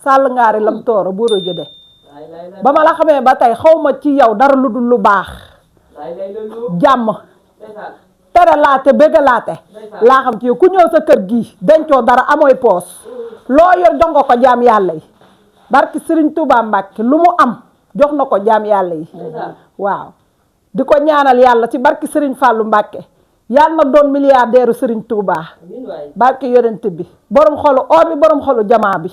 sàll ngaari lam tooro buuru gi de ba ma la xamee ba tey xaw ma ci yow dara lu dul lu baax jàmm tere laate bëgga laate laa xam ci yow ku ñëw sa kër gi dencoo dara amooy poos loo yor jox nga ko jaam yàlla yi barki Serigne Touba Mbacke lu mu am jox na ko jaam yàlla yi waaw di ko ñaanal yàlla ci barki Serigne Fallou Mbacke yàlla na doon milliardaire Serigne Touba barki yonent bi borom xolu or bi borom xolu jamaa bi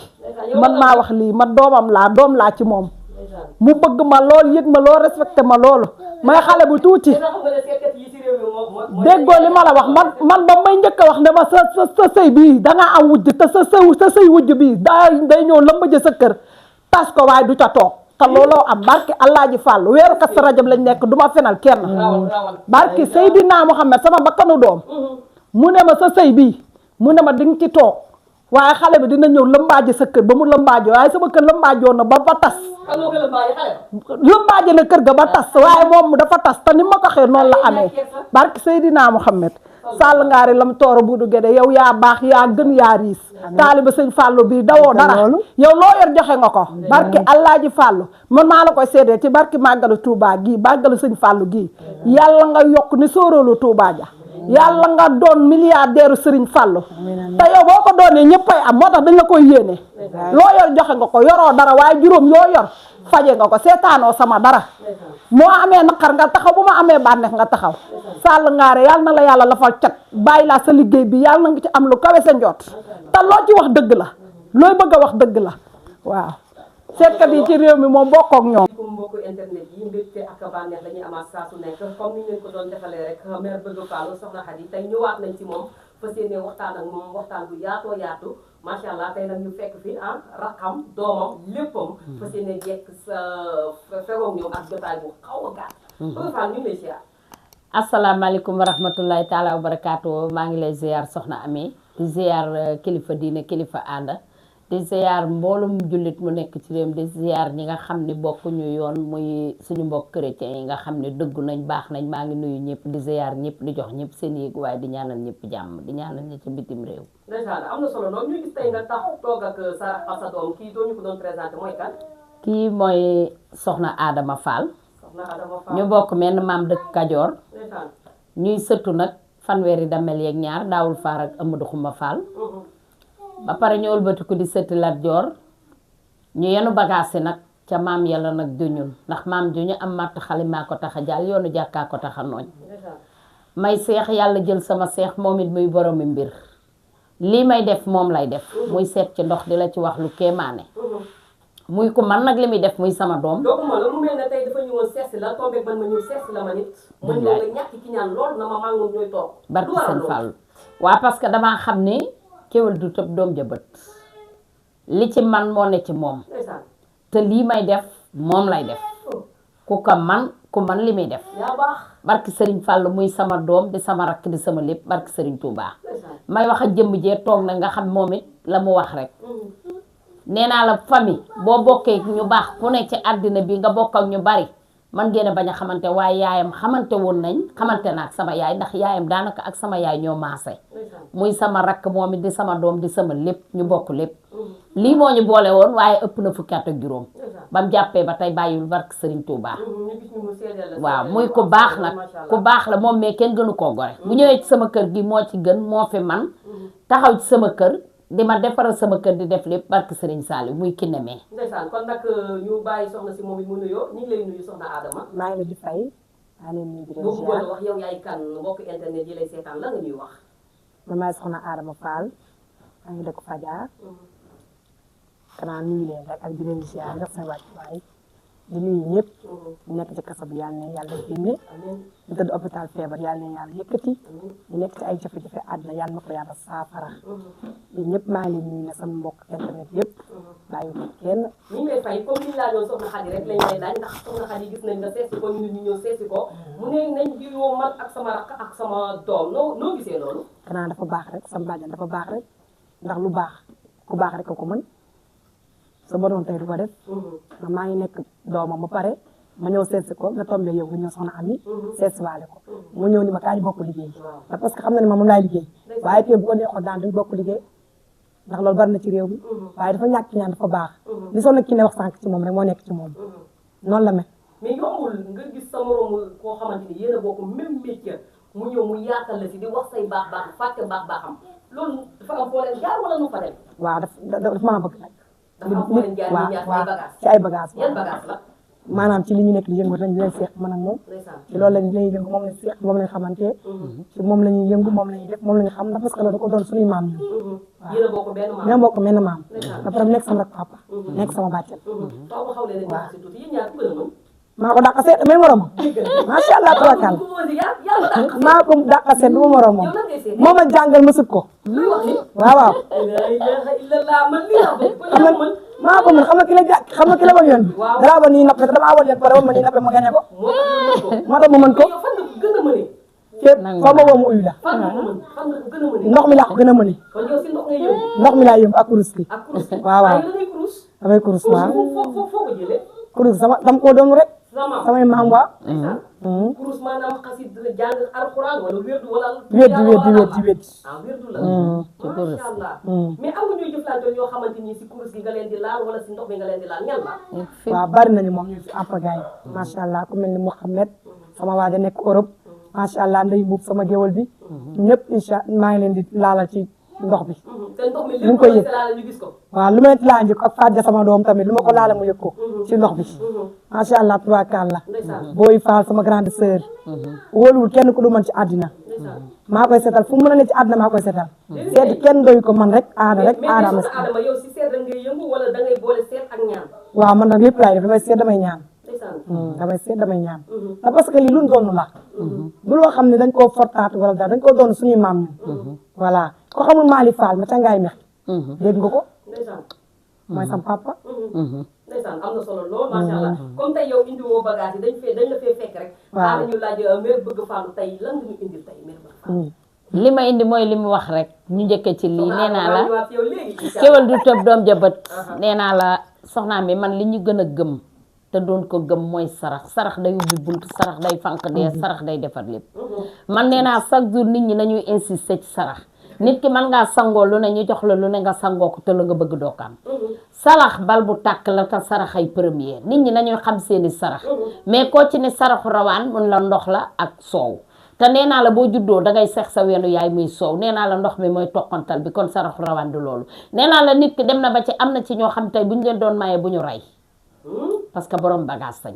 man maa wax lii man doom laa ci moom mu bëgg ma lool yëg ma lool respecté ma loolu may xale bu tuuti déggoo li ma la wax man ba may njëkk a wax ne ma sa sëy bii dangaa am wujj te sa sëy wujj bii day ñëw lëmbaje sa kër tas ko waaye du ca toog te looloo am barki Alaaji Fàllu weeru Kazu Rajab lañ nekk du ma fenal kenn barki Seydina Muhammad sama bakkanu doom mu ne ma sa sëy bii mu ne ma di nga ci toog waaye xale bi dina ñëw lëmbaaje sa kër ba mu lëmbaaje waaye sama kër lëmbaajoon na ba tas lëmbaaje na kër ga ba tas waaye moom dafa tas te ni ma ko xee noonu la amee barki Seydina Muhammad sàll ngaari lam tooro buudu gede yow yaa baax yaa gën yaa riis taaliba sëñ Fàllu bii dawoo dara yow loo yor joxe nga ko barki Alaaji Fàllu man maa la koy seedee ci barki màggalu Touba gii màggalu sëñ Fàllu gii yàlla nga yokk ni sóoróolu Touba ja yàlla nga doon milliardaire Serigne Fallou te yow boo ko doonee ñëppay am moo tax dañ la koy yéene loo yor joxe nga ko yoroo dara waaye juróom yoo yor faje nga ko seetaanoo sama dara moo amee naqar nga taxaw bu ma amee bànneex nga taxaw sàll ngaare yàlla na la yàlla lafal cat bàyyi laa sa liggéey bi yàlla na nga ci am lu kawe sa njoot te loo ci wax dëgg la looy bëgg a wax dëgg la waaw seetkat yi ci réew mi moom bokkook ñoom mbokku internet yi mbégte ak bànneex dañuy amaat saa su nekk comme ni ñu leen ko doon defalee rek mère Bëgg Fallou soxna Khady tey ñëwaat nañ ci moom fas yéene waxtaan ak moom waxtaan bu yaatoo yaatu macha allah tey nag ñu fekk fi rakam doomam léppam fas yéene jekk sa fegoog ñoom ak jotaay bu xaw a gàtt Bëgg Fallou ñu ngi lay ziar asalaamaaleykum wa rahmatullahi taala wa barakaatu maa ngi lay ziar soxna Ami di ziar kilifa diine kilifa aada di ziar mboolum jullit mu nekk ci réew di ziar ñi nga xam ne bokkuñu yoon muy suñu mbokk chrétien yi nga xam ne dëggu nañ baax nañ maa ngi nuyu ñëpp di ziar ñëpp di jox ñëpp seen yéeg waaye di ñaanal ñëpp jàmm di ñaanal ñi ci bitim réew. ndeysaan am na solo noonu ñu gis tey nga tax toog ak sa doom kii doo ñu ko doon présenté mooy kan. kii mooy soxna Adama Fall. soxna Adama Fall ñu bokk menn maam dëkk Kajoor. ndeysaan ñuy sëttu nag fanweeri damel yeeg ñaar daawul faar ak Amadou Xuma Fall. ba pare ñu ëlbatiku di sëtti Lat Joor ñu yenu bagaas yi nag ca maam yàlla nag juñul ndax maam ju ñu am màtt xali maa ko tax a jàll yoonu jàkkaa ko tax a nooñ may seex yàlla jël sama seex moom it muy boromi mbir lii may def moom lay def muy seet ci ndox di la ci wax lu kéemaane muy ko man nag li muy def muy sama doom dooguma la mu mel ne tey dafa ñëwoon seesi la tombé man ma ñëw seesi la ma nit ma ñëw nga ñàkk ki ñaan lool na ma maa ngi ñooy toog barki seen Fall waa parce que damaa xam ni kéwél du tëb doom jëbët li ci man moo ne ci moom te lii may def moom lay def ku man li muy def barki Serigne Fall muy sama doom di sama rakk di sama lépp barki Serigne Touba may wax ak jëmm jee toog na nga xam moom it la mu wax rek nee naa la famille boo bokkee ñu baax ku ne ci àddina bi nga bokk ak ñu bari man ngeen a bañ a xamante waaye yaayam xamante woon nañ xamante na ak sama yaay ndax yaayam daanaka ak sama yaay ñoo maase muy sama rakk moom it di sama doom di sama lépp ñu bokk lépp lii moo ñu boole woon waaye ëpp na fukki at ak juróom ba mu jàppee ba tey bàyyiwul barke Serigne Touba waaw muy ku baax nag ku baax la moom mais kenn gënu koo gore bu ñëwee ci sama kër gi moo ci gën moo fi man taxaw ci sama kër di ma defaral sama kër di def lépp barke Serigne Saliou muy kinne mee ndeysaan kon nag ñu bàyyi soxna si moom it mu nuyoo ñu ngi lay nuyu soxna Adama maa ngi la di fay maa ngi leen di boo bëggoon wax yow yaay kan mbokk internet yi lay seetaan la nga ñuy wax man maay soxna Adama Fall maa ngi dëkk Fadia kanaa nuyu leen rek ak di leen ziar def seen wàccuwaay di nuyu ñëpp ñu nekk ci kaso bi yàlla na yàlla génne ñu tëdd hôpital feebar yàlla na yàlla yëkkati ñu nekk ci ay jafe-jafe àdduna yàlla na ko yàlla saafara di ñëpp maa ngi leen nuyu ne sama mbokk internet yëpp bàyyi ma kenn ñu ngi lay fay comme ni ñu laajoon soxna Khady rek lañ lay laaj ndax soxna Khady gis nañ nga seesi ko ñu ñëw seesi ko mu ne nañ bi woo man ak sama rakk ak sama doom noo gisee loolu kanaa dafa baax rek sama bàjjan dafa baax rek ndax lu baax ku baax rek ko mën sa borom tey du ko def ndax maa ngi nekk doomam ba pare ma ñëw seetsi ko nga tombé yow nga ñëw soxna Ami seetsi waale ko mu ñëw ni ma kaay bokk liggéey parce que xam na ne ma moom laay liggéey waaye tey bu ko neexoon daan duñ bokk liggéey ndax loolu bari na ci réew mi waaye dafa ñàkk ñaan dafa baax li soxna ki ne wax sànq ci moom rek moo nekk ci moom noonu la mel mais yombul nga gis sa moromu koo xamante ni yéen a bokk même métier mu ñëw mu yaatal la si di wax say baax fàtte baaxam loolu dafa am foo leen jaar wala nu fa dem. waaw dafa maa bëgg nag. dafa am foo leen jaar ñu ñaar ay bagages ci ay bagages. yan bagages la. maanaam ci li ñu nekk di yëngu dañ leen seeq man ak moom. ci loolu lañ yëngu moom lañ seeq moom lañ xamante. ci moom la ñuy yëngu moom la ñuy def moom la ñu xam ndax parce que loolu da ko doon suñuy maam ñun. waaw yéen a bokk benn maam. ñoo bokk benn maam. ba pare nekk sama papa. nekk sama bàcceel. maa ko dàq seet may moromam. macha allah tabaarkalla. maa ko dàq seet du ma moromam. moo ma jàngal ma sut ko. waaw. maa ko mën xam nga ki la woon yoon bi. dalaa woon nii nappe te damaa woon yoon pare woon ma nii nappe ma gañe ko. moo tax ma mën ko. fépp foo ma woo mu uyu la. ndox mi laa ko gën a mëne. ndox mi laa yëngu ak kurus bi. waaw. damay kurus waaw. kurus dama ko doon rek. samay maam waa. kurus maanaam xasid jàng alxuraan wala wérdu wala. wérdu ah wérdu la. macha allah. mais amuñu jëflante yoo xamante ni si kurus gi nga leen di laal wala si ndox mi nga leen di laal ñan la. waaw bari nañu moom ñu si apagaay. macha allah ku mel ni Mouhamed sama waa ja nekk Europe. macha allah nday buub sama géwal bi. ñëpp incha maa ngi leen di laalal ci ndox bi. te ndox mi ñu ngi koy yëg ñu gis ko. waaw lu ma leen laa njëkk ak Fadja sama doom tamit lu ma ko laala mu yëg ko ci ndox bi. macha allah tubaarkalla. booy faal sama grande sœur. wóoluwul kenn ku du man ci àddina. maa koy seetal fu mu mën a ne ci àddina maa koy seetal. seet kenn doyu ko man rek aada rek aada ma si. mais yow si seet rek ngay yëngu wala da ngay boole seet ak ñaan. waaw man nag lépp laay def damay seet damay ñaan. damay seet damay ñaan. parce que lii lu ñu doon la. du loo xam ne dañ koo fortaatu wala daal dañ koo doon suñuy maam ñun. voilà ko xamul Mali Fall ma ca ngaay mex. dégg nga ko. mooy sam papa. ndeysaan am na solo lool macha allah comme tey yow indi woo bagage yi dañ la fee fekk rek. waaw ñu laaj mère Bëgg Fallou tey lan nga ñu indil tey mère Bëgg Fallou. li ma indi mooy li mu wax rek ñu njëkkee ci lii nee naa la kéwél du tëb doom jëbët. nee naa la soxnaam bi man li ñu gën a gëm te doon ko gëm mooy sarax day ubbi bunt sarax day fànq dee sarax day defar lépp. man nee naa chaque jour nit ñi nañuy insister ci sarax. nit ki mën ngaa sangoo lu ne ñu jox la lu ne nga sangoo ko te la nga bëgg doo ko am. sarax bal bu tàkk la te sarax ay premier nit ñi nañuy xam seeni sarax. mais koo ci ne saraxu rawaan mun la ndox la ak soow. te nee naa la boo juddoo dangay seex sa weenu yaay muy soow nee naa la ndox mi mooy toqantal bi kon saraxu rawaan du loolu. nee naa la nit ki dem na ba ci am na ci ñoo xam tey bu ñu leen doon maye bu ñu rey. parce que borom bagage sañ.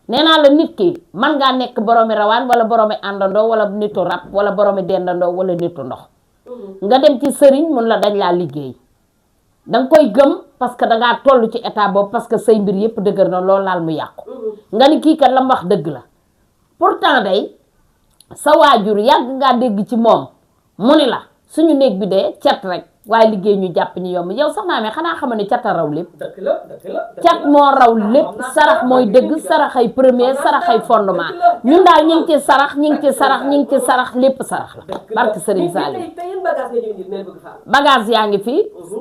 nee naa la nit ki mën ngaa nekk boroomi rawaan wala boroomi àndandoo wala nitu rab wala boroomi dendandoo wala nitu ndox. nga dem ci sëriñ mun la dañ laa liggéey danga koy gëm parce que dangaa toll ci état boobu parce que say mbir yëpp dëgër na loolu laal mu yàqu nga ni kii kat la mu wax dëgg la pourtant day sa waajur yàgg ngaa dégg ci moom mu ni la suñu néeg bi de cat rek waaye liggéey ñu jàpp ñu yomb yow sax naa mais xanaa xam ne cat a raw lépp cat moo raw lépp sarax mooy dëgg saraxay premier saraxay fondement ñun daal ñu ngi ci sarax ñu ngi ci sarax ñu ngi ci sarax lépp sarax la barke Serigne Saliou bagage yaa ngi fi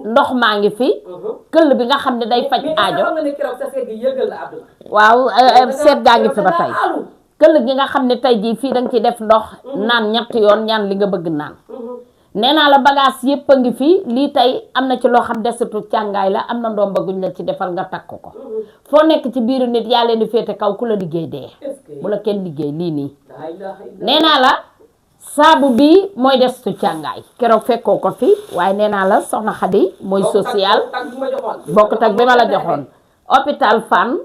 ndox maa ngi fi këll bi nga xam ne day faj aajo waaw seet gaa ngi fi ba tey këll gi nga xam ne tey jii fii danga ci def ndox naan ñetti yoon ñaan li nga bëgg naan nee naa la bagage yëpp a ngi fi lii tey am na ci loo xam desitu càngaay la am na ndomba guñ la ci defal nga takk ko foo nekk ci biiru nit yaa leen di féete kaw ku la liggéey dee bu la kenn liggéey lii nii nee naa la saabu bi mooy desitu càngaay keroog fekkoo ko fi waaye nee naa la soxna Xadi mooy social bokkut ak bi ma la joxoon hôpital Fann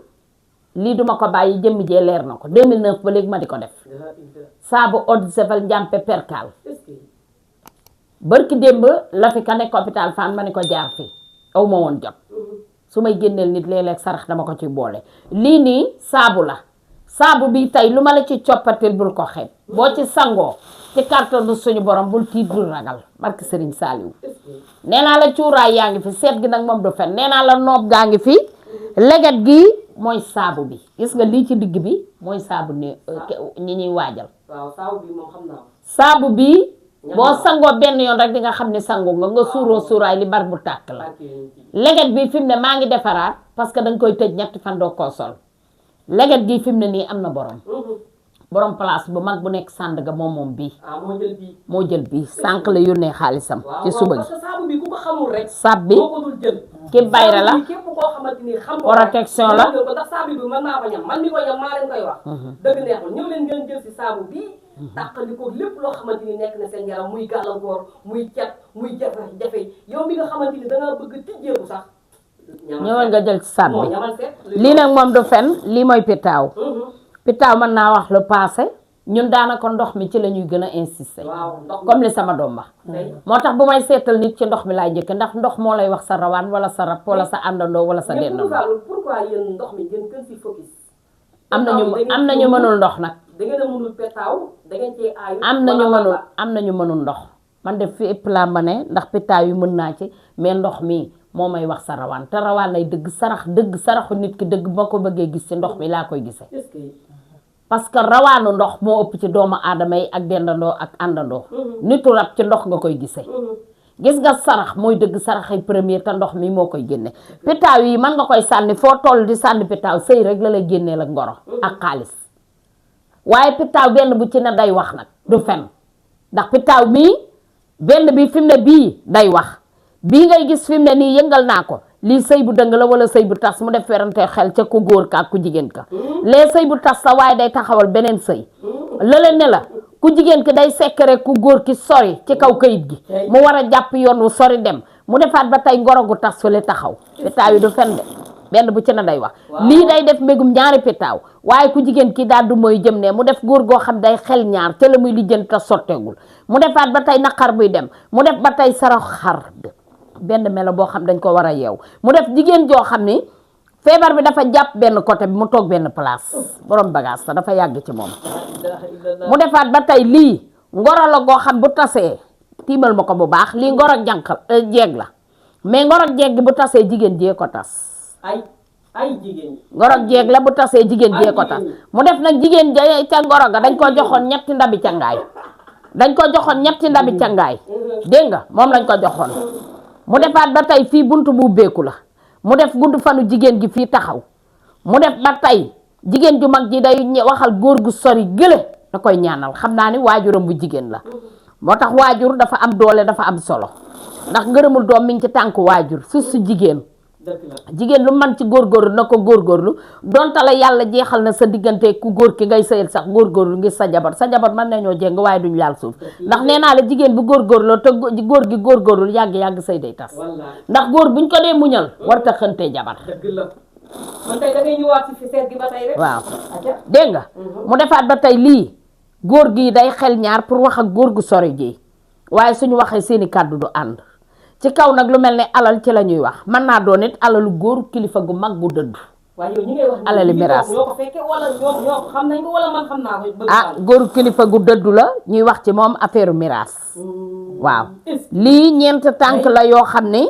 lii duma ko bàyyi jëmmi jee leer na ko 2009 ba léegi ma di ko def saabu eau de javel njàmpe perkal barki démb la fi ka nekk hôpital Fann ma ni ko jaar fi aw ma woon jot su may génneel nit léeg-léeg sarax dama ko ci boole lii nii saabu la saabu bi tey lu ma la ci coppatil bul ko xeeb boo ci sangoo ci kàttanu suñu borom bul tiit bul ragal barki Serigne Saliou nee naa la cuuraay yaa ngi fi seet gi nag moom du fen nee naa la noob gaa ngi fi leget gi mooy saabu bi gis nga lii ci digg bi mooy saabu ne ñi ñuy waajal saabu bi boo sangoo benn yoon rek di nga xam ne sangu nga suuroo suuraay li bar bu tàkk la leget bi fi mu ne maa ngi defaraat parce que danga koy tëj ñetti fan doo koo sol leget gi fi mu ne nii am na borom borom place bu mag bu nekk Sandaga moom bii. moo jël bii. moo jël bii sànq la yónnee xaalisam. ci suba gi parce que saabu bi ku ko xamul rek. sab bi moo ko dul jël. ki bayra la képp koo xamante ni xam protection la. ndax saabu bi mën naa ko ñam man mi ko ñam maa leen koy wax. dëgg neexul ñëw leen ngeen jël si saabu bii. tàqali ko lépp loo xamante ni nekk na seen yaram muy gàllankoor muy cat muy jafe-jafe yow mi nga xamante ni da ngaa bëgg tijjeeku sax. ñëwal nga jël ci sab bi lii nag moom du fen lii mooy pitaaw. pitaaw mën naa wax lu passé ñun daanaka ndox mi ci la ñuy gën a insister. comme li sama doom ba moo tax bu may seetal nit ci ndox mi laay njëkk ndax ndox moo lay wax sa rawaan wala sa rab wala sa àndandoo wala sa dendandoo. pourquoi yéen ndox mi ngeen gën si focus. am nañu mënul ndox nag. da ngeen a mënul petaaw da ngeen cee aayu. am nañu mënul ndox man def fi ëpp laa ma ne ndax pitaaw yi mën naa ci mais ndox mi moo may wax sa rawaan te rawaan lay dëgg saraxu nit ki dëgg ba ko bëggee gis ci ndox mi laa koy gisee. parce que rawaanu ndox moo ëpp ci doomu aadama yi ak dendandoo ak àndandoo. nitu rab ci ndox nga koy gisee. gis nga sarax mooy dëgg saraxay premier te ndox mi moo koy génne pitaaw yi mën nga koy sànni foo toll di sànni pitaaw sëy rek la lay génneel ak ngoro ak xaalis waaye pitaaw benn bu ci ne day wax nag du fen ndax pitaaw mii benn bi fi mu ne bii day wax bii ngay gis fi mu ne nii yëngal naa ko lii sëy bu dëng la wala sëy bu tas mu def werante xel ca ku góor ka ak ku jigéen ka lee sëy bu tas sa waaye day taxawal beneen sëy lële ne la ku jigéen ki day sekkere ku góor ki sori ci kaw kayit gi mu war a jàpp yoon wu sori dem mu defaat ba tey ngoro gu tas fële taxaw pitaaw yi du fen de benn bu ci ne day wax lii day def mbégum ñaari pitaaw waaye ku jigéen ki daal du mooy jëm ne mu def góor goo xam day xel ñaar ca la muy lijjanti te sotteegul mu defaat ba tey naqar buy dem mu def ba tey sarax xar benn melo boo xam dañ ko war a yeew mu def jigéen joo xam ni feebar bi dafa jàpp benn côté bi mu toog benn place borom bagage sa dafa yàgg ci moom mu defaat ba tey lii ngoro la goo xam bu tasee tiimal ma ko bu baax lii ngoro jeeg la mais ngoro jeeg gi bu tasee jigéen jee ko tas ay jigéen ngoro jeeg la bu tasee jigéen jee ko tas mu def nag jigéen ja ca ngoro ga dañ ko joxoon ñetti ndabi cangaay dégg nga moom lañ ko joxoon mu defaat ba tey fii buntu bu ubbeeku la mu def gudd fanu jigéen gi fii taxaw mu def ba tey jigéen ju mag ji day waxal góor gu sori gële da koy ñaanal xam naa ni waajuram bu jigéen la moo tax waajur dafa am doole dafa am solo ndax ngërëmul doom mi ngi ci tànku waajur su jigéen lu man ci góorgóorlu na ko góorgóorlu donte la yàlla jeexal na sa diggante ku góor ki ngay sëyal sax góorgóorlu ngir sa jabar mën nañoo jéng waaye duñ laal suuf ndax nee naa la jigéen bu góorgóorloo te góor gi góorgóorlu yàgg sëy day tas ndax góor buñ ko dee muñal war ta xëntee jabar man tey da ngay ñëwaat ci seet gi ba tey rek waaw dégg nga mu defaat ba tey lii góor gi day xel ñaar pour wax ak góor gu sori ji waaye suñu waxee seeni kàddu du ànd ci kaw nag lu mel ne alal ci la ñuy wax mën naa doon it alalu góor kilifa gu mag gu dëdd waaye yow ñi ngay wax alali miraas ñoo ko fekkee wala ñoo xam nañ ko wala man xam naa ko góor kilifa gu dëddu la ñuy wax ci moom affaire miraas waaw lii ñeent tànk la yoo xam ne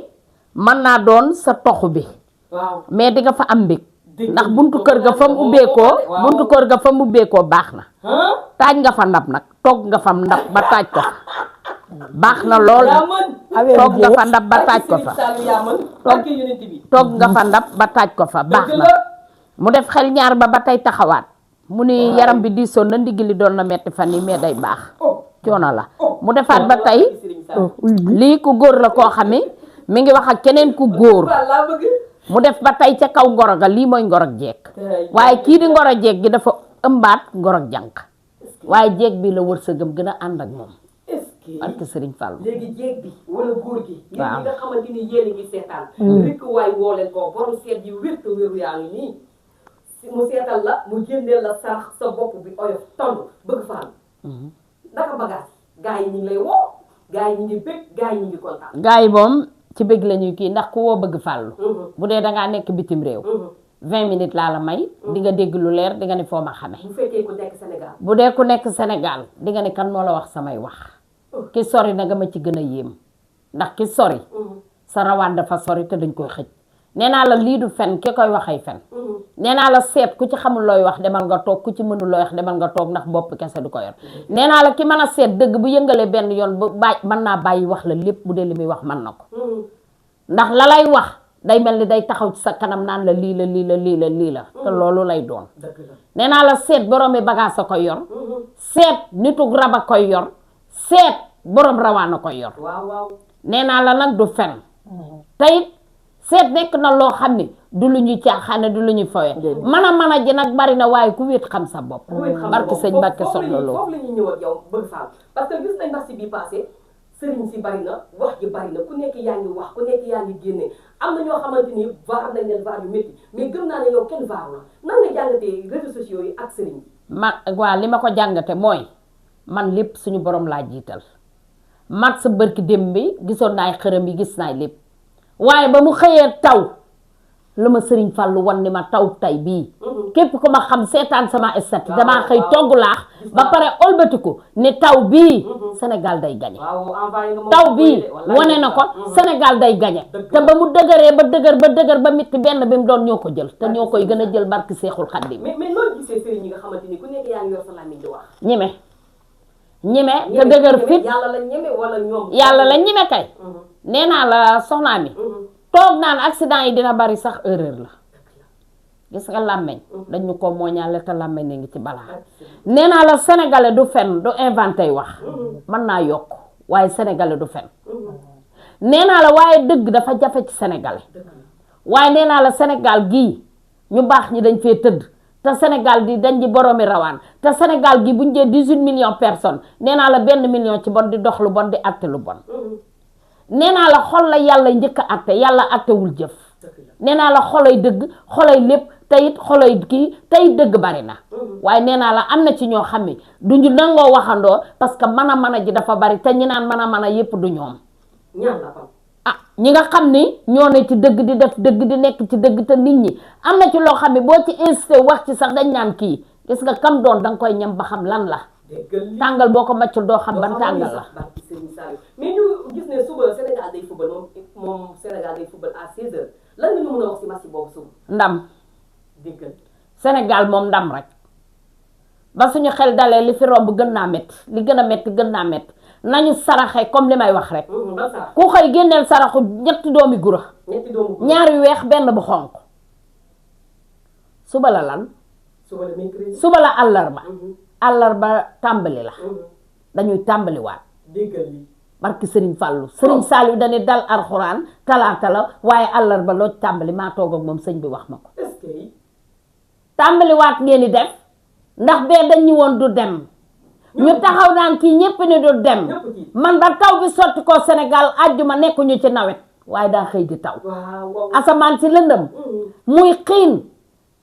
mën naa doon sa toxu bi mais di nga fa am mbég ndax buntu kër ga fa mu ubbeekoo baax na taaj nga fa ndab nag toog nga fa ndab ba taaj ko fa baax na lool toog nga fa ndab ba taaj ko fa toog nga fa ndab ba taaj ko fa baax na mu def xel ñaar ba tey taxawaat mu ni yaram bi diisoon na ndigg li doon na metti fan yi mais day baax coono la mu defaat ba tey lii ku góor la koo xam ne mi ngi wax ak keneen ku góor mu def ba tey ca kaw ngoro ga lii mooy ngoro jeeg waaye kii di ngoro jeeg gi dafa ëmbaat ngoro jànq waaye jeeg bi la wërsëgam gën a ànd ak moom barke Sëriñ Fallu léegi jeeg bi wala góor gi yéen ñi nga xamante ni yéen a ngi seetaan rek waay woo leen ko borom seet yi wér te wéru yaa ngi nii mu seetal la mu génneel la sarax sa bopp bi oyof tond bëgg faam naka bagage gaa yi ñu ngi lay woo gaa yi ñu ngi bëgg gaa yi ñu ngi kontaan gaa yi moom ci bëgg la ñuy kii ndax ku woo bëgg fàllu bu dee dangaa nekk bitim réew 20 minutes laa la may di nga dégg lu leer di nga ne foo ma xame bu fekkee ku nekk Sénégal bu dee ku nekk Sénégal di nga ne kan moo la wax samay wax ki sori na nga ma ci gën a yéem ndax ki sori sa rawaan dafa sori te dañ koy xëj nee naa la lii du fen ki koy waxay fen nee naa la seet ku ci xamul looy wax demal nga toog ku ci mënul looy wax demal nga toog ndax bopp kese du ko yor nee naa la ki mën a seet dëgg bu yëngalee benn yoon bu mën naa bàyyi wax la lépp bu dee li muy wax mën na ko ndax la lay wax day mel ni day taxaw ci sa kanam naan la lii la lii la lii la lii la te loolu lay doon nee naa la seet boroomi bagage a koy yor seet nitu rab a koy yor seet borom rawaan a koy yor nee naa la nag du fen tey seet nekk na loo xam ne du lu ñuy caaxaane du lu ñuy fowe mën a ji nag bari na waaye ku wéet xam sa bopp barke sëñ Mbàkke soxla loo foofu la ñuy ñëw ak yow bëgg faal parce que gis nañ marché bi passé sëriñ si bari na wax ji bari na ku nekk yaa ngi wax ku nekk yaa ngi génne am na ñoo xamante ni vaar nañ leen vaar yu métti mais gëm naa ne yow kenn vaaru la nan nga jàngatee réseaux sociaux yi ak sëriñ yi waa li ma ko jàngate mooy man lépp suñu borom laa jiital mat sa bërki dem bi gisoon naay xërëm yi gis naay lépp waaye ba mu xëyee taw la ma sëriñ Fallou wan ni ma taw tay bii képp ko ma xam seetaan sama estat damaa xëy togg laax ba pare olbatiku ne taw bii Sénégal day gañe taw bii wane na ko Sénégal day gañe te ba mu dëgëree ba dëgër ba mitti benn bi mu doon ñoo ko jël te ñoo koy gën a jël barki Seexul Xaddim mais loolu gisee sëriñ yi nga xamante ni ku nekk yaa ngi yor sa làmmiñ di wax ñime te dëgër fit yàlla la ñeme wala ñoom yàlla la ñime kay nee naa la soxnaa mi toog naan accident yi dina bari sax erreur la gis nga làmmeñ dañu ko mooñaale te làmmeñ ne ngi ci balaa nee naa la sénégalais du fen du inventé wax mën naa yokk waaye sénégalais du fen nee naa la waaye dëgg dafa jafe ci sénégalais waaye nee naa la Sénégal gii ñu baax ñi dañ fee tëdd te Sénégal di dañ di boroomi rawaan te Sénégal gi buñ jee 18 millions personnes nee naa la 1 million ci bon di dox lu bon di atte lu bon nee naa la xol la yàlla njëkk a atte yàlla attewul jëf nee naa la xolay dëgg xolay lépp teyit xolay kii teyit dëgg bari na waaye nee naa la am na ci ñoo xam ne duñu nangoo waxandoo parce que mën a ji dafa bari te ñi naan mën a yépp du ñoom ñi nga xam ni ñoo ne ci dëgg di def dëgg di nekk ci dëgg te nit ñi am na ci loo xam ne boo ci insisté wax ci sax dañ naan kii gis nga kam doon danga koy ñam ba xam lan la tàngal boo ko maccul doo xam ban tàngal la mais ñu gis ne suba Sénégal day football moom Sénégal day football à 16h lan nga ñu mën a wax ci match boobu suba ndam Sénégal moom ndam rek ba suñu xel dalee li fi romb gën naa métti li gën a métti nañu saraxe comme li may wax rek ku xëy génneel saraxu ñetti doomi gura ñaari weex benn bu xonq suba la lan suba la àllarba tàmbali la dañuy tàmbaliwaat barki Sëriñ Fàllu Sëriñ Saliou dañuy dal alxuraan talaata la waaye àllarba loo tàmbali maa toog ak moom sëñ bi wax ma ko tàmbaliwaat ngeen di def ndax bee dañu woon du dem ñu taxaw naan kii ñépp ni du dem man ba taw bi sotti ko Sénégal àjjuma nekkuñu ci nawet waaye daa xëy di taw asamaan si lëndëm muy xiin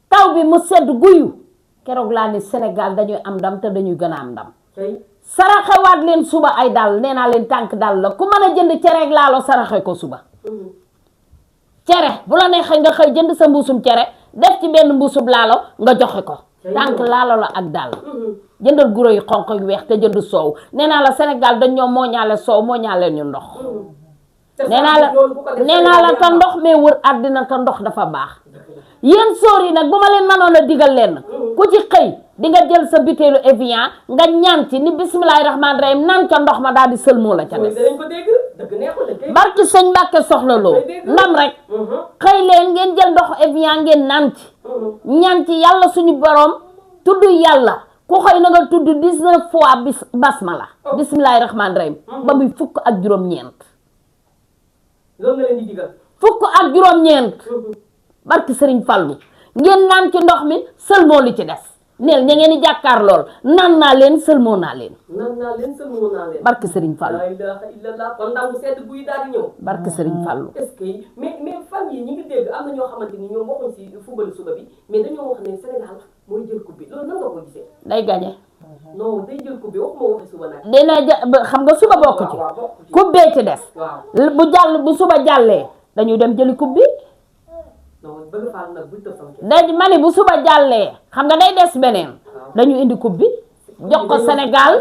taw bi mu sedd guyu keroog laa ni Sénégal dañuy am ndam te dañuy gën a am ndam saraxewaat leen suba ay dàll nee naa leen tànk dàll la ku mën a jënd cereeg laalo saraxe ko suba cere bu la neexee nga xëy jënd sa mbuusum cere def ci benn mbuusum laalo nga joxe ko tànk laalo la ak dàll jëndal guro yu xonq yu weex te jënd soow nee naa la Sénégal dañ ñoo moo ñaale soow moo ñaale ñu ndox nee naa la te ndox mais wër àddina te ndox dafa baax yéen sóor yi nag bu ma leen mënoon a digal leen ku ci xëy di nga jël sa butéelu Evian nga ñaan ci ni bismillahi rahmaani rahim naan ca ndox ma daal di sëlmoo la ca des barki sëñ Mbàkke soxla loo ndam rek xëy leen ngeen jël ndox Evian ngeen naan ci ñaan ci yàlla suñu borom tudd yàlla ku xëy na nga tudd 19 fois basmala bismillahi rahmaani rahim ba muy fukk ak juróom-ñeent loolu nga leen di digal fukk ak juróom-ñeent barki Sëriñ Fallu ngeen naan ci ndox mi sëlmoo li ci des neel ña ngeen di jàkkaar lool naan naa leen sëlmoo naa leen barki Sëriñ Fallu la ilaha illallah kon ndaw mu sedd buy daal di ñëw barki Sëriñ Fallu est-ce que mais fan yi ñi ngi dégg am na ñoo xamante ni ñoom waxuñ si football suba bi mais dañoo wax ne Sénégal mooy jël coupe bi loolu nan nga ko gisee day gagné non day jël coupe bi waxuma waxi suba nag dina xam nga suba bokk ci coupe bee ci des bu suba jàllee dañuy dem jëli coupe bi day ma ni bu suba jàllee xam nga day des beneen dañu indi coupe bi jox ko Sénégal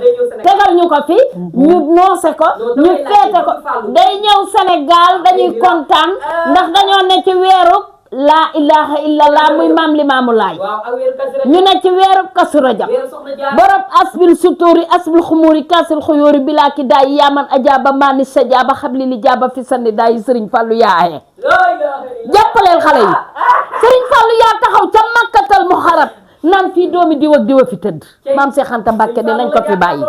tegal ñu ko fi ñu noose ko ñu feete ko day ñëw Sénégal dañuy kontaan ndax dañoo ne ci weeru laa ilaha illallah muy maam Limaamu Laay waaw ak weeru Kazu Rajab ñu ne ci weeru Kazu Rajab weeru Soxna Jaara borom asbil suturi asbil xumuri kasil xuyóori bilaa ki daay yaaman ajaaba maani sajaaba xabli li jaaba fi sandi daay Sëriñ Fallu yaaye jàppaleel xale yi Sëriñ Fallu yaa taxaw ca makkatal muharram naan fii doomi diw ak diw a fi tëdd maam Seex Anta Mbàkke de nañ ko fi bàyyi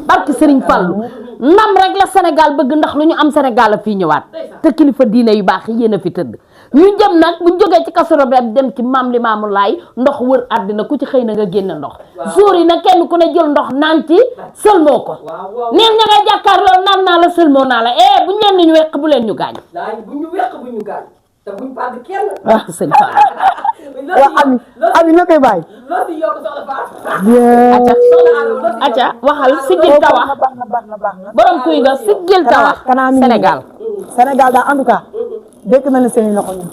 barki Sëriñ Fallu ndam rek la Sénégal bëgg ndax lu ñu am Sénégal a fii ñëwaat te kilifa diine yu baax yi yéen a fi tëdd ñu jëm nag bu jógee ci Kazu Rajab dem ci maam Limaamu Laay ndox wër àddina ku ci xëy na nga génn ndox jour yi nag kenn ku ne jël ndox naan ci sëlmoo ko neen ña ngay jàkkaar loolu naan naa la sëlmoo naa la buñ leen ni ñu weq bu leen ñu gaañ bu ñu weq bu ñu gaañ te buñ pàdd kenn barki Sëriñ Fallu waaw ami na koy bàyyi loo si yokk soxla Fatou acca waxal siggil ta wax borom kuy nga siggil ta wax Sénégal Sénégal daal en tout cas dégg na la seen loxo ñun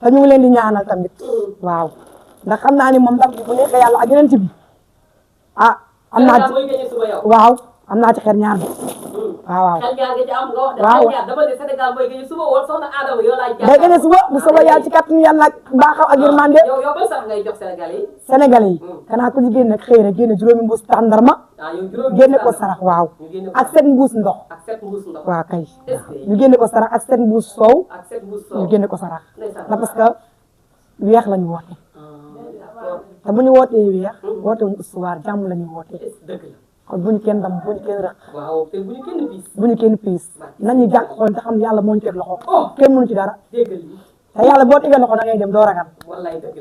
te ñu ngi leen di ñaanal tamit waaw ndax xam naa ni moom ndam bi bu neexee yàlla ak yeneen ci bi am naa ci waaw am naa ci xel ñaar bi waaw xel ñaar nga ci am nga wax de waaw xel ñaar dama ne Sénégal mooy gën suba woon soxna Adama yow laay day gën a suba bu soobee yàlla ci kàttanu yàlla ak mbaaxam ak yërmande yow ban sax ngay jox Sénégal yi Sénégalais yi kanaa ku ci génne xëy na génne juróomi mbuus tàndarma génne ko sarax waaw ak 7 mbuus ndox ak 7 mbuus ndox waaw kay ñu génne ko sarax ak 7 mbuus soow ak 7 mbuus soow ñu génne ko sarax la parce que weex la ñu woote te bu ñu wootee weex woote wuñu histoire jàmm la ñu woote dëgg la kon bu ñu kenn dam bu ñu kenn rëq waaw te bu ñu kenn piis bu ñu kenn piis nañu jàkk xool te xam ne yàlla moo ñu teg loxo kenn mënu ci dara déggal li te yàlla boo tegee loxo da ngay dem doo ragal wallaay dëgg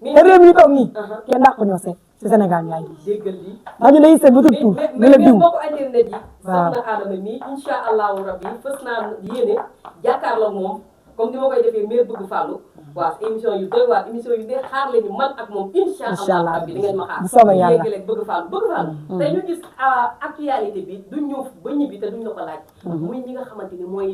la te réew mi ñu toog nii kenn dàq ñoo seet ci Sénégal ñaay déggal li dañu lay seet ba tudd tur ñu la diw bokk internet yi soxna Adama mi insha allahu rabbi fës naa yéene jàkkaarloo moom comme ni ma koy defee maire bëgg fàllu waaw émission yu doy waar émission yu dee xaar lañu man ak moom insha allah rabbi di ngeen ma xaar bu soobee yàlla léegi bëgg fàllu tey ñu gis actualité bi du ñëw ba ñibbi te duñ la ko laaj muy ñi nga xamante ni mooy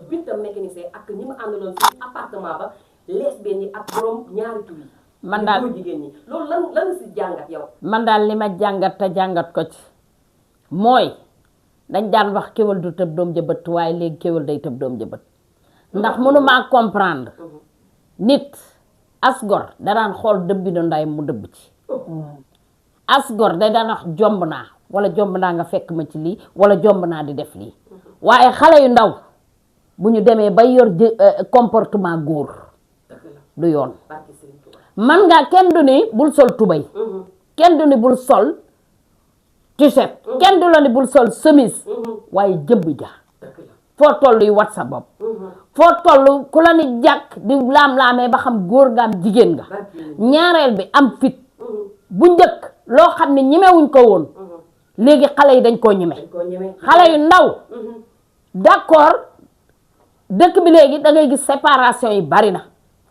Binta mécanicien ak ñi ma àndaloon ci appartement ba lesbiennes yi ak borom ñaari tur yi man daal jigéen ñi loolu lan si jàngat yow man daal li ma jàngat te jàngat ko ci mooy dañ daan wax kéwal du tëb doom jëbët waaye léegi kéwal day tëb doom jëbët ndax mënumaa comprendre nit asgor da daan xool dëbbinu nday mu dëbb ci asgor da daan wax jomb naa wala jomb naa nga fekk ma ci lii wala jomb naa di def lii waaye xale yu ndaw bu ñu demee bay yor comportement góor du yoon man ngaa kenn du ni bul sol tubay kenn du ni bul sol t-shirt kenn du la ni bul sol chemise waaye jëbb ja foo toll yi wat sa bopp foo toll ku la ni jàkk di laam-laamee ba xam góor nga am jigéen nga ñaareel bi am fit bu njëkk loo xam ne ñemewuñ ko woon léegi xale yi dañ koo ñeme xale yu ndaw d'accord dëkk bi léegi da ngay gis séparation yi bari na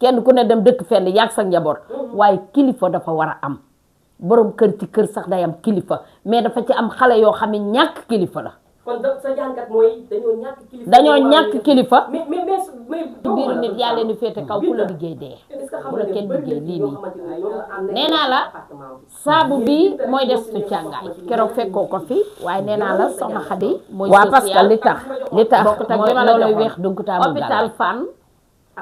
kenn ku ne dem dëkk fenn yàgg sa njaboot waaye kilifa dafa war a am borom kër ci kër sax day am kilifa mais dafa ci am xale yoo xam ne ñàkk kilifa la kon sa jàngat mooy dañoo ñàkk kilifa dañoo ñàkk kilifa mais biiru nit yaa leen di féete kaw ku la liggéey dee bu la kenn liggéey lii nii nee naa la saabu bi mooy des tu càngaay keroog fekkoo ko fi waaye nee naa la soxna Xadi mooy social parce que li tax mooy loolu weex donc taamu hôpital Fann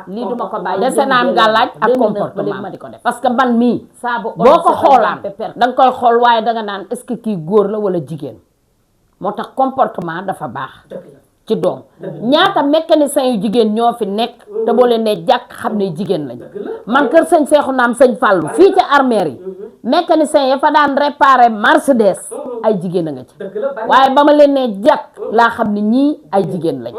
lii duma ko bàyyi dese naan gàllaaj ak comportement ma di ko def parce que man mii saabu boo ko xoolaan danga koy xool waaye danga naan est-ce que kii góor la wala jigéen moo tax comportement dafa baax ci doom ñaata mécanicien yu jigéen ñoo fi nekk te boo leen ne jàkk xam ne jigéen lañ man kër sëñ Seexu Naam sëñ Fàllu fii ci armeer yi mécanicien ya fa daan réparer Mercedes ay jigéen a nga ci waaye ba ma leen ne jàkk laa xam ne ñii ay jigéen lañ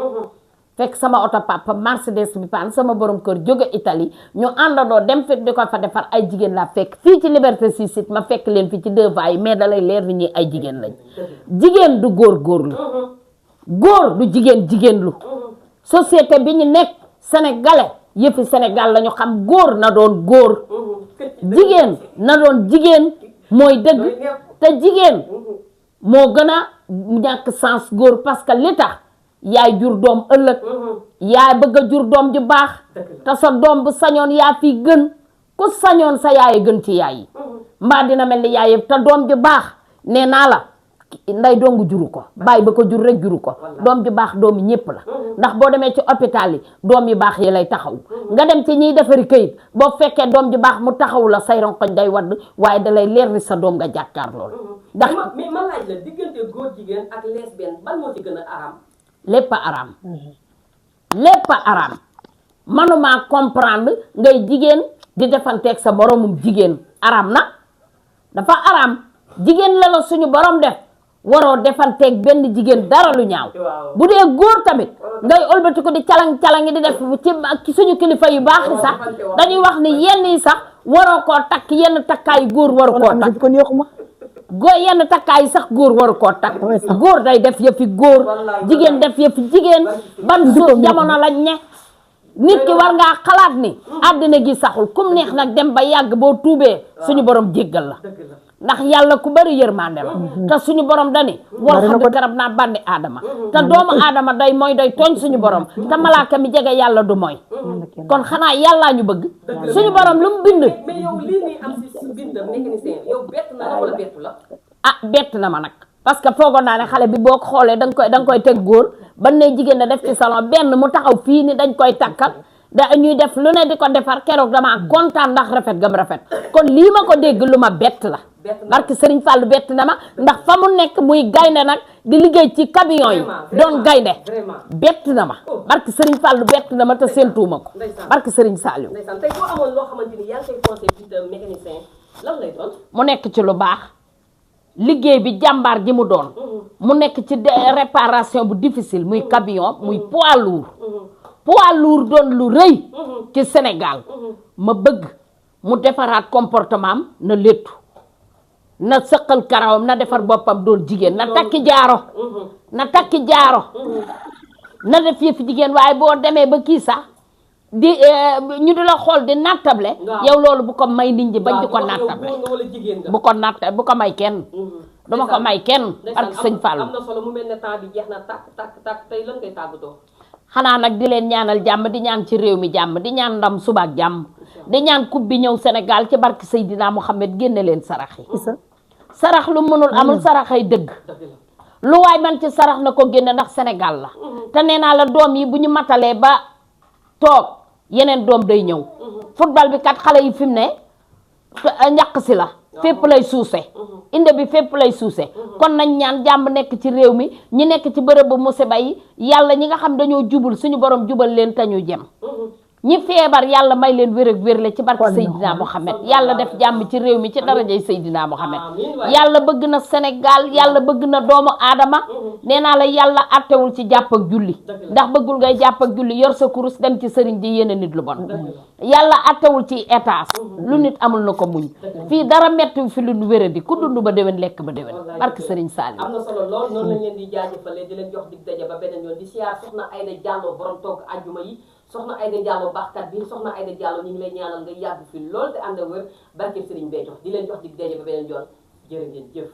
fekk sama oto papa Mercedes bi paan sama borom kër jóge Italie ñu àndandoo dem fi di ko fa defar ay jigéen laa fekk fii ci Liberté 6 ma fekk leen fi ci 2 voies yi mais dalay leer ni ñi ay jigéen lañ jigéen du góor lu góor du jigéen lu société bi ñu nekk sénégalais yëfi Sénégal la ñu xam góor na doon góor jigéen na doon jigéen mooy dëgg te jigéen moo gën a ñàkk sens góor parce que li tax yaay jur doom ëllëg yaay bëgg a jur doom ju baax te sa doom bu sañoon yaa fi gën ku sañoon sa yaay gën ci yaay yi mbaa dina mel ni yaay yëpp te doom ju baax nee naa la nday dongu juru ko bàyyi ba ko jur rek juru ko doom ju baax doomi ñépp la ndax boo demee ci hôpital yi doom yu baax yi lay taxaw nga dem ci ñiy defari këyit boo fekkee doom ju baax mu taxaw la say ronkoñ day wadd waaye dalay leer ni sa doom nga jàkkaar lool ndax mais ma laaj la diggante góor jigéen ak lesbienne ban moo ci gën a araam lépp a araam lépp a araam manuma comprendre ngay jigéen di defanteeg sa boromum jigéen araam na dafa araam jigéen la la suñu borom def waroo defanteeg benn jigéen dara lu ñaaw bu dee góor tamit ngay ëlbati ko di calang-calangi di def ci suñu kilifa yu baax yi sax dañuy wax ni yenn yi sax waroo koo takk yenn takkaayu góor waru koo takk kon yokkuma yenn takkaay sax góor waru koo takk góor day def yëfi góor jigéen def yëfi jigéen ban suuf jamono lañ ne nit ki war ngaa xalaat ni àddina gi saxul kum neex nag dem ba yàgg boo tuubee suñu borom jéggal la ndax yàlla ku bari yërmande la te suñu borom dani wal xam ne garab naa bandi aadama te doomu aadama day mooy day tooñ suñu borom te malaaka mi jege yàlla du mooy kon xanaa yàllaa ñu bëgg suñu borom lu mu bind mais yow lii nii am si bind mécanicien yow bett na la wala bettu la ah bett na ma nag parce que foogoon naa ne xale bi boo ko xoolee da nga koy teg góor ba ne jigéen na def ci salon benn mu taxaw fii ni dañ koy takkal da ñuy def lu ne di ko defar keroog damaa kontaan ndax rafet gam rafet kon lii ma ko dégg lu ma bett la barki Sëriñ Fallu bett na ma ndax fa mu nekk muy gaynde nag di liggéey ci camion yi doon gaynde bett na ma barki Sëriñ Fallu bett na ma te séentuuma ko barki Sëriñ Saliou tey boo amoon loo xamante ni yaa ngi koy conseil ci mécanicien lan lay doon mu nekk ci lu baax liggéey bi jàmbaar ji mu doon mu nekk ci réparation bu difficile muy camion muy poids lourd doon lu rëy ci Sénégal ma bëgg mu defaraat comportement am na léttu na sëqal karawam na defar boppam doon jigéen na takki jaaro na def yëfi jigéen waaye boo demee ba kii sax di ñu di la xool di nattable yow loolu bu ko may nit ñi bañ di ko nattable bu ko may kenn duma ko may kenn ak sëñ Fallou am na solo mu mel ne temps bi jeex na tàkk tey lan ngay tàggatoo xanaa nag di leen ñaanal jàmm di ñaan ci réew mi jàmm di ñaan ndam suba ak jàmm di ñaan coupe bi ñëw Sénégal ci barke Seydina Mouhamed génne leen sarax yi sarax lu mënul amul saraxay dëgg lu waay man ci sarax na ko génne ndax Sénégal la te nee naa la doom yi bu ñu matalee ba toog yeneen doom day ñëw football bi kat xale yi fi mu ne njaq si la fépp lay suuse inde bi fépp lay suuse kon nañ ñaan jàmm nekk ci réew mi ñi nekk ci bërëb bu musiba yi yàlla ñi nga xam dañoo jubul suñu borom jubal leen te ñu jëm ñi feebar yàlla may leen wér ak wérle ci barke Seydina Mohamed yàlla def jàmm ci réew mi ci darajay Seydina Mohamed yàlla bëgg na Sénégal yàlla bëgg na doomu aadama nee naa la yàlla attewul ci jàpp ak julli ndax bëggul ngay jàpp ak julli yor sa kurus dem ci sëriñ di yéene nit lu bon yàlla attewul ci état lu nit amul na ko muñ fii dara metti fi lu wéradi ku dund ba déwén lekk ba déwén barke sëriñ Saliou am na solo lool noonu lañ leen di jaajëfale di leen jox dig daje ba beneen yoon di siyaar soxna Aïda Diallo borom togg àjjuma yi soxna Aïda Diallo baaxkat bi soxna Aïda Diallo ñu ngi lay ñaanal nga yàgg fi lool te ànd ak wér barke Serigne Béthio di leen jox dig daje ba beneen yoon jërë ngeen jëf